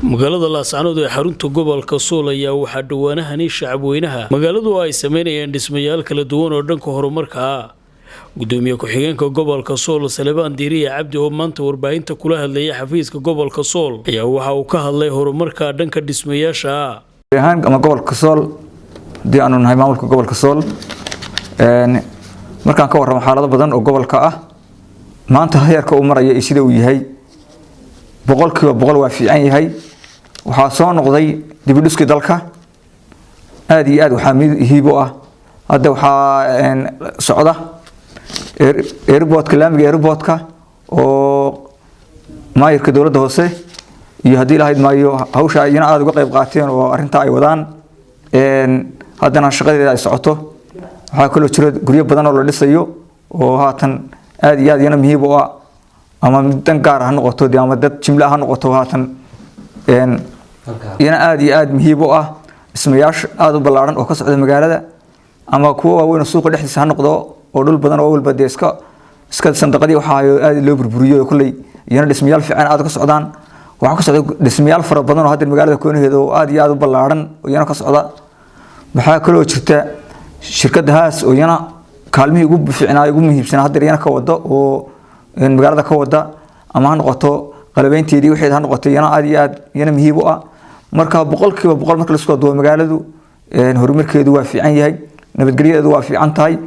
Magaalada Laascanood ee xarunta gobolka Sool ayaa waxaa dhowaanahani shacabweynaha magaaladu ay sameynayeen dhismayaal kala duwan oo dhanka horumarka ah. Gudoomiye ku-xigeenka gobolka Sool, Salebaan Diiriye Cabdi, oo maanta warbaahinta kula hadlayay xafiiska gobolka Sool, ayaa waxa uu ka hadlay horumarka dhanka dhismayaasha ah. Ahaan ama gobolka Sool, haddii aanu nahay maamulka gobolka Sool, markaan ka warramo xaalado badan oo gobolka ah maanta heerka uu maraya iyo sida uu yahay, 100% waa fiican yahay. Waxaa soo noqday dibudhiskii dalka aada iyo aad waxaa muhiib u ah. Hadda waxaa socda airportka, laamiga airportka oo maayirka dowladda hoose iyo haddii lahayd maayo hawsha iyana aada uga qayb qaateen oo arrintaa ay wadaan, haddana shaqadeeda ay socoto. Waxaa kaloo jira guryo badan oo la dhisayo oo haatan aada iyo aad iyana muhiim u ah, ama dan gaar ha noqoto de ama dad jimle ha noqoto, haatan iyana aada iyo aada muhiim u ah. Dhismayaasha aada u ballaaran oo ka socda magaalada, ama kuwa waaweyn oo suuqa dhexdiisa ha noqdo, oo dhul badan oo walba dee iska sandaqadii waxaa aada loo burburiyo, kolley iyana dhismayaal fiican aada ka socdaan. Waxaa ka socda dhismayaal fara badan oo hadda magaalada koonaheeda oo aada iyo aada u ballaaran oo iyana ka socda. Waxaa kaloo jirta shirkadda Haas oo iyana kaalmihii ugu fiicnaa, ugu muhiimsanaa hadda iyana ka wada oo magaalada ka wada, ama ha noqoto qalabeynteedii wixeed ha noqoto, iyana aada iyo aad iyana muhiim u ah. Marka 100% marka lasku duwo, magaaladu horumarkeedu waa fiican yahay, nabadgelyadeedu waa fiican tahay.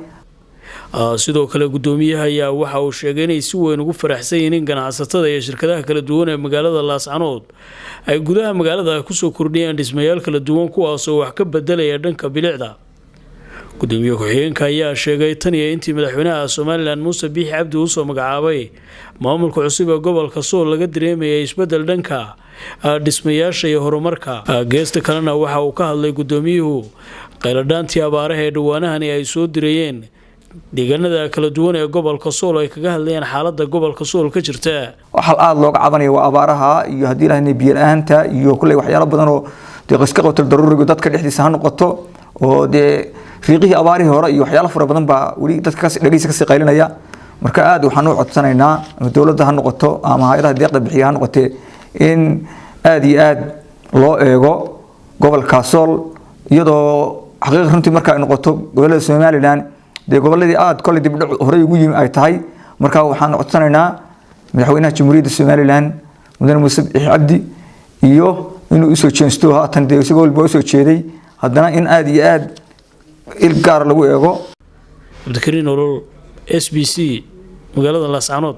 Sidoo kale gudoomiyaha ayaa waxa uu sheegay inay si weyn ugu faraxsan yihiin in ganacsatada iyo shirkadaha kala duwan ee magaalada Laascanood ay gudaha magaalada kusoo kordhiyaan dhismayaal kala duwan, kuwaasoo wax ka bedelaya dhanka bilicda. Gudoomiye ku-xigeenka ayaa sheegay tan iyo intii madaxweynaha Somaliland Muuse Biixi Cabdi uusoo magacaabay maamulka cusub ee gobolka Sool laga dareemayay isbedel dhanka dhismayaasha iyo horumarka. Geesta kalena waxa uu ka hadlay gudoomiyuhu qayladhaantii abaaraha ee dhawaanahani ay soo dirayeen deegaanada kala duwan ee gobolka Sool, ay kaga hadlayeen xaalada gobolka Sool ka jirta. Waxaa aada looga cabanaya waa abaaraha iyo haddii ilaahna biyo la-aanta iyo kulley waxyaalo badan oo dee iska qabto daruuriga dadka dhexdiisa ha noqoto, oo dee riiqihii abaarihii hore iyo waxyaalo fara badan baa weli dadka dhegeysa kasii qaylinaya. Marka aada waxaan u codsanaynaa, ama dowladda ha noqoto ama hay-adaha deeqda bixiya ha noqotee, in aada iyo aada loo eego gobolka Sool, iyadoo xaqiiq runtii marka ay noqoto gobolada Somaliland dee goboladii aada kolley dibdhac horey ugu yimi ay tahay. Marka waxaan codsanaynaa madaxweynaha Jamhuuriyadda Somaliland, mudane Muuse Biixi Cabdi, iyo inuu usoo jeensto haatan dee isagoo walba usoo jeeday, haddana in aada iyo aada il gaar lagu eego. Cabdikariin Olol, SBC, magaalada Laascanood.